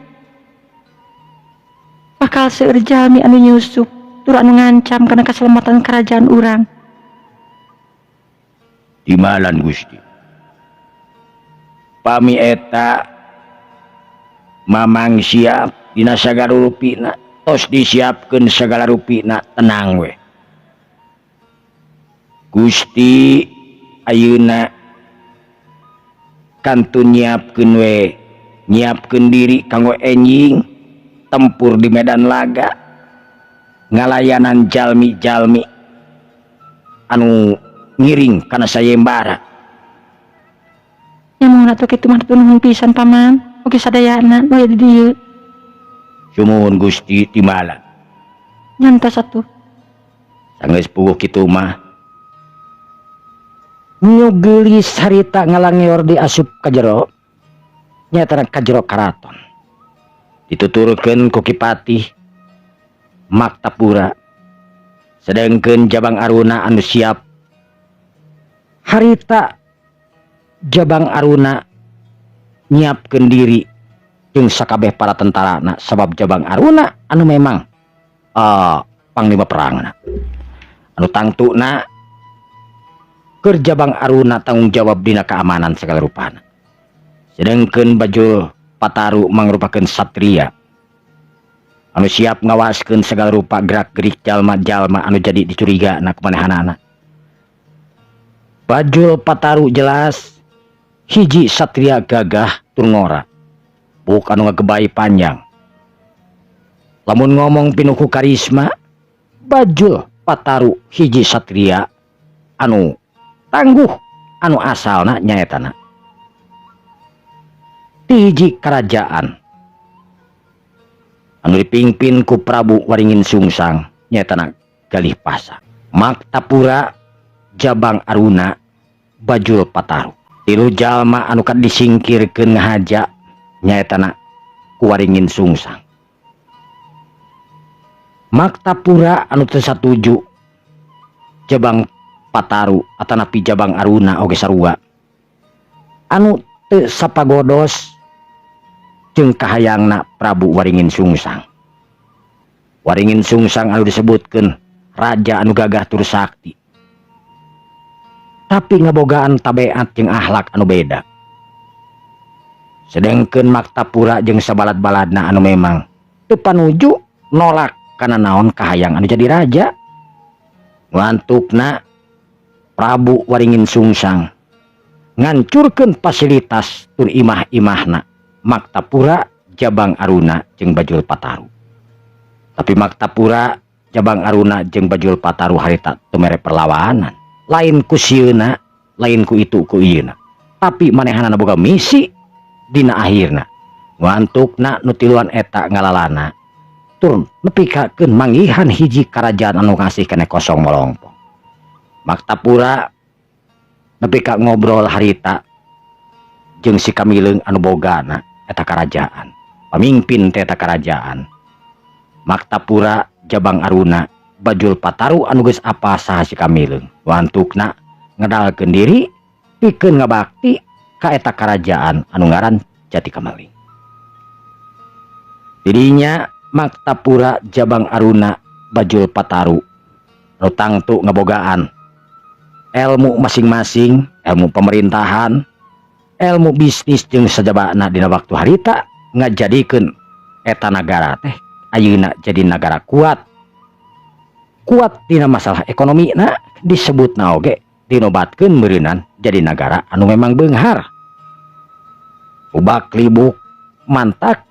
bakal seueur jalmi anu nyusup tur anu ngancam kana keselamatan kerajaan urang. Timalan Gusti. Pami eta Mamang siap dina sagala rupina, tos disiapkeun sagala rupina, tenang we. Gusti ayeuna kantun nyiapkeun we, nyiapkeun diri kanggo enjing tempur di medan laga, ngalayanan jalmi-jalmi anu ngiring kana sayembara. Ya mun atuh kitu mah nuhun pisan Paman. Oke sadayana nu aya di dieu. Sumuhun Gusti timbalan. Nyantos atuh. Sanggeus puguh kitu mah. Nu geulis harita ngalangeor di asup ka jero, nyaeta ka jero karaton. Dituturkeun ku Ki Patih Maktapura. Sedengkeun Jabang Aruna anu siap. Harita Jabang Aruna nyiapkeun diri jeung sakabeh para tentarana, sabab Jabang Aruna anu memang panglima perangna. Anu tangtuna keur Jabang Aruna tanggung jawab dina keamanan segala rupana. Sedengkeun Bajul Pataru mangrupakeun satria anu siap ngawaskeun segala rupa gerak-gerik jalma-jalma anu jadi dicurigana kumanehanana. Bajul Pataru jelas hiji satria gagah tur ngora, bukan anu ngagebai panjang. Lamun ngomong pinuh ku karisma, Bajul Pataru hiji satria anu tangguh anu asalna nyaetana ti hiji kerajaan anu dipimpin ku Prabu Waringin Sungsang nyaetana Galih Pasang. Maktapura, Jabang Aruna, Bajul Pataru, tilu jalma anu kad disingkirkeun ngahaja nyaetana ku Waringin Sungsang. Maktapura anu teu satuju, Jabang Pataru atanapi Jabang Aruna oge sarua anu teu sapagodos jeung kahayangna Prabu Waringin Sungsang. Waringin Sungsang anu disebutkeun raja anu gagah tur sakti, tapi ngabogaan tabeat jeung akhlak anu beda. Sedengkeun Maktapura jeung sabalad-baladna anu memang teu panuju nolak kana naon kahayang anu jadi raja. Ngantukna Prabu Waringin Sungsang ngancurkeun fasilitas tur imah-imahna Maktapura, Jabang Aruna jeung Bajul Pataru. Tapi Maktapura, Jabang Aruna jeung Bajul Pataru harita teu mere perlawanan, lain ku sieuna, lain ku itu ku ieuna, tapi manehanana boga misi dina akhirna. Ngantukna nu tiluan eta ngalalana tur nepikakeun manggihan hiji kerajaan anu ngasih kene kosong molongpong. Maktapura nepi ka ngobrol harita jeung si Kamileung anu bogana eta kerajaan, pamimpin teh eta kerajaan. Maktapura, Jabang Aruna, Bajul Pataru anu geus apa saha si Kamileung wantukna ngedalkeun diri pikeun ngabakti ka eta kerajaan anu ngaran Jati Kameling. Dirinya Maktapura, Jabang Aruna, Bajul Pataru nu tangtu ngebogaan ilmu masing-masing, ilmu pemerintahan, ilmu bisnis jeung sajabana dina waktu harita ngajadikeun eta nagara teh ayeuna jadi nagara kuat, kuat dina masalah ekonomi na disebutna oge dinobatkeun meureunan jadi nagara anu memang beunghar, ubak libuk mantak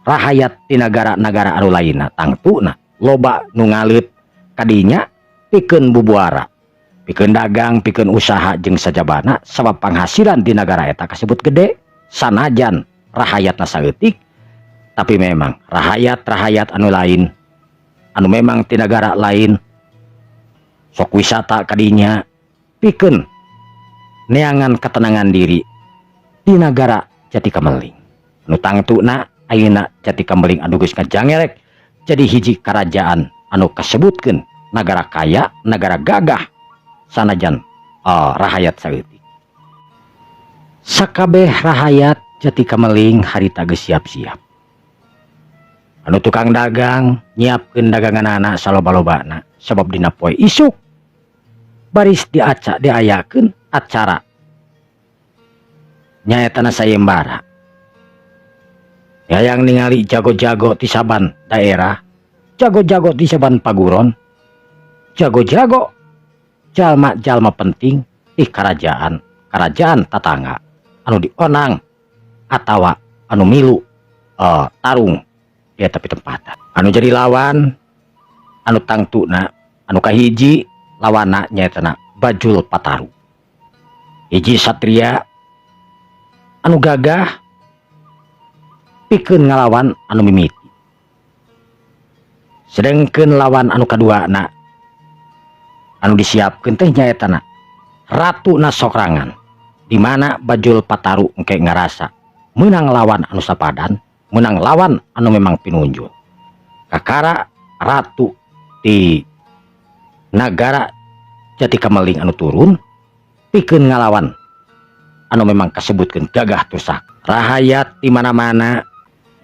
rahayat di nagara-nagara anu lainna. Tangtuna loba nu ngaleut kadinya pikeun bubuara, pikeun dagang, pikeun usaha jeung sajabana, sabab penghasilan di nagara eta kasebut gede. Sanajan rahayatna saeutik, tapi memang rahayat-rahayat anu lain anu memang di negara lain sok wisata kadinya pikeun neangan ketenangan diri di nagara Jati Kameling. Nu tangtuna ayeuna Jati Kameling anu geus ngajangerek jadi hiji kerajaan anu kasebutkeun nagara kaya, nagara gagah, sanajan rahayat saeutik. Sakabeh rahayat Jati Kameling harita geus siap-siap. Anu tukang dagang nyiapkeun daganganana saloba-lobana, sabab dina poe isuk baris diaca diayakeun acara nyaetana sayembara, hayang ningali jago-jago ti saban daerah, jago-jago di saban paguron, jago-jago jalma-jalma penting di kerajaan kerajaan tatangga anu dionang atawa anu milu tarung ya. Tapi tempatan anu jadi lawan anu tangtuna anu kahiji lawana nyaetana Bajul Pataru, hiji satria anu gagah pikeun ngalawan anu mimiti. Sedengkeun lawan anu kaduana anu disiapkeun teh nyaetana Ratu Nasokrangan, di mana Bajul Pataru engke ngarasa menang lawan anu sapadan, menang lawan anu memang pinunjul. Kakara ratu di nagara Jati Kameling anu turun pikeun ngalawan anu memang kasebutkeun gagah tusak. Rahayat di mana-mana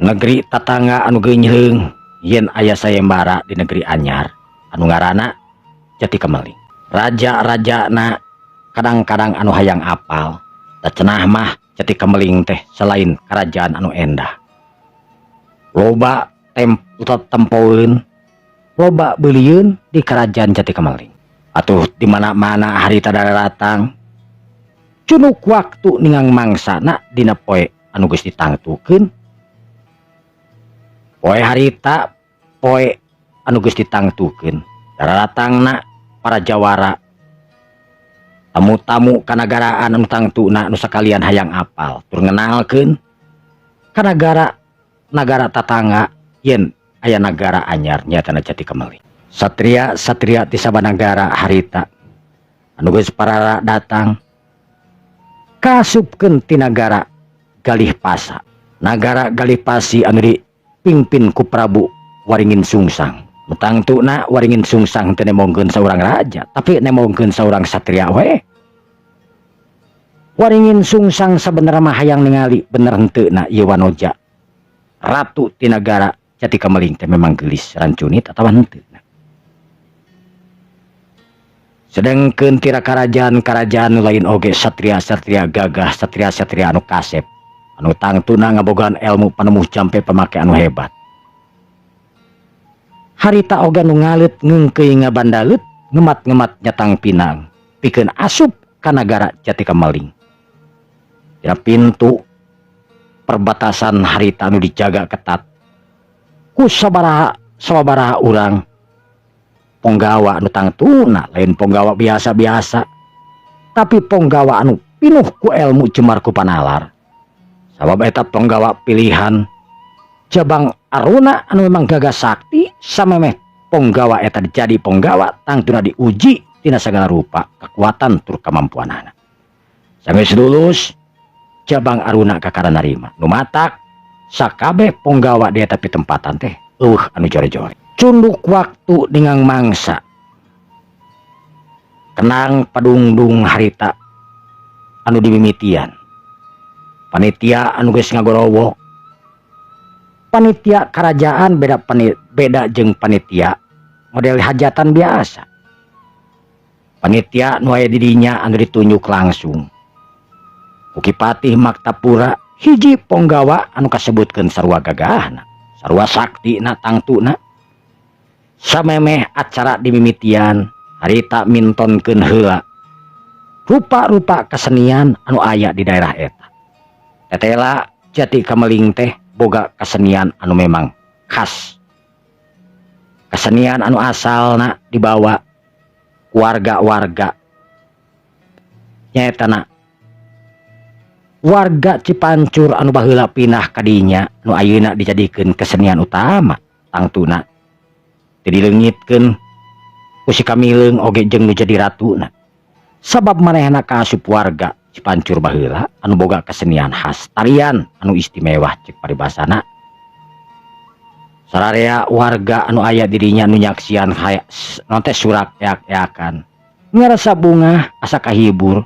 negeri tetangga anu geunyeung yen aya sayembara di negeri anyar anu ngaranna Jati Kameling. Raja-rajana kadang-kadang anu hayang apal da cenah mah Jati Kameling teh selain kerajaan anu endah, loba tempoeun, loba beulieun di kerajaan Jati Kameling. Atuh di mana-mana harita daratang cunuk waktu ningang mangsana dina poe anu geus ditangtukeun. Poe harita, poe anu geus ditangtukeun, daratangna para jawara, tamu-tamu kanagaraan anu tangtuna anu sakalian hayang apal tur ngenalkeun ka nagara nagara tatangga yen aya nagara anyar nyaetana Jati Kameling. Satria-satria ti sabanagara harita anu geus parara datang kaasupkeun ti nagara Galih Pasa. Nagara Galih Pasi anu dipimpin ku Prabu Waringin Sungsang. Nu tangtuna Waringin Sungsang teu nembongkeun saurang raja, tapi nembongkeun saurang satria we. Waringin Sungsang sabenerna mah hayang ningali bener henteuna ieu wanoja. Ratu ti nagara Jati Kameling teh memang geulis rancunit atawa henteu. Sedangkeun tira karajaan-karajaan nu lain oge satria-satria gagah, satria-satria anu kasep, anu tangtuna ngabogaan elmu panemuh jampe pamake anu hebat. Harita oge anu ngaleut ngeungkeuy ngabandaleut ngemat-ngemat nyatang pinang pikeun asup ka nagara Jati Kameling. Dina pintu perbatasan harita anu dijaga ketat ku sabaraha sababaraha urang ponggawa anu tangtuna lain ponggawa biasa-biasa, tapi ponggawa anu pinuh ku elmu jemar ku panalar, sabab eta ponggawa pilihan Jabang Aruna anu memang gagah sakti. Samemeh ponggawa eta jadi ponggawa, tangtuna diuji tina segala rupa kekuatan tur kemampuanana. Sanggeus lulus, Jabang Aruna kakara narima. Nu matak sakabeh ponggawa di eta pitempatan teh euweuh anu jore-jore. Cunduk waktu ningang mangsa kenang padungdung harita anu dimimitian panitia anu geus ngagorowok. Panitia kerajaan beda beda jeung panitia model hajatan biasa. Panitia nu aya di dinya anu ditunjuk langsung ku Ki Patih Maktapura, hiji ponggawa anu kasebutkeun sarua gagahna, sarua saktina. Tangtuna samemeh acara dimimitian harita mintonkeun heula rupa-rupa kesenian anu aya di daerah eta. Tetela Jati Kameling teh boga kesenian anu memang khas, kesenian anu asalna dibawa warga-warga nyaetana warga Cipancur anu baheula pindah kadinya, nu ayeuna dijadikeun kesenian utama. Tangtuna teu dileungitkeun ku si Kamileung oge jeung nu jadi ratuna, sabab manehna kaasup warga Cipancur baheula anu boga kesenian khas tarian anu istimewa. Cek paribasana, sararea warga anu aya dirinya nu nyaksian naon teh surak eak-eakan, ngarasa bungah, asa kahibur.